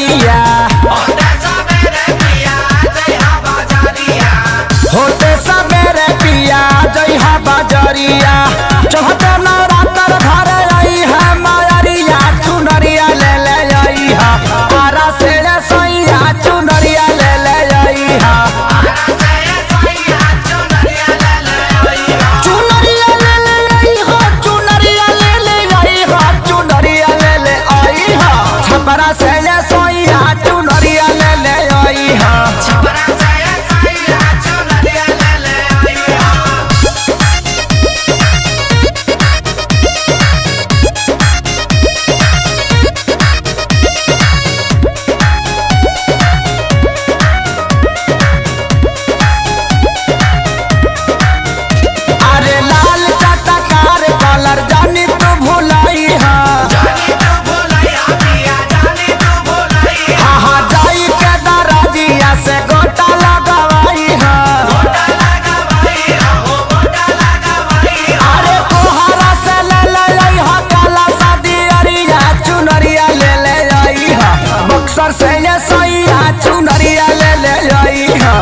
बाजरिया। होते सबेरे पिया जइहा बाजरिया। चढ़ते नवरात्र घर आई है मायरिया, चुनरिया ले ले आईहा। आरा से सैया चुनरिया ले ले आईहा। चुनरिया ले ले आईहा, चुनरिया ले ले आईहा, चुनरिया ले ले आईहा। छपरा से सैया चुनरिया ले ले आईहा। से सैया चुनरिया ले ले आईहा।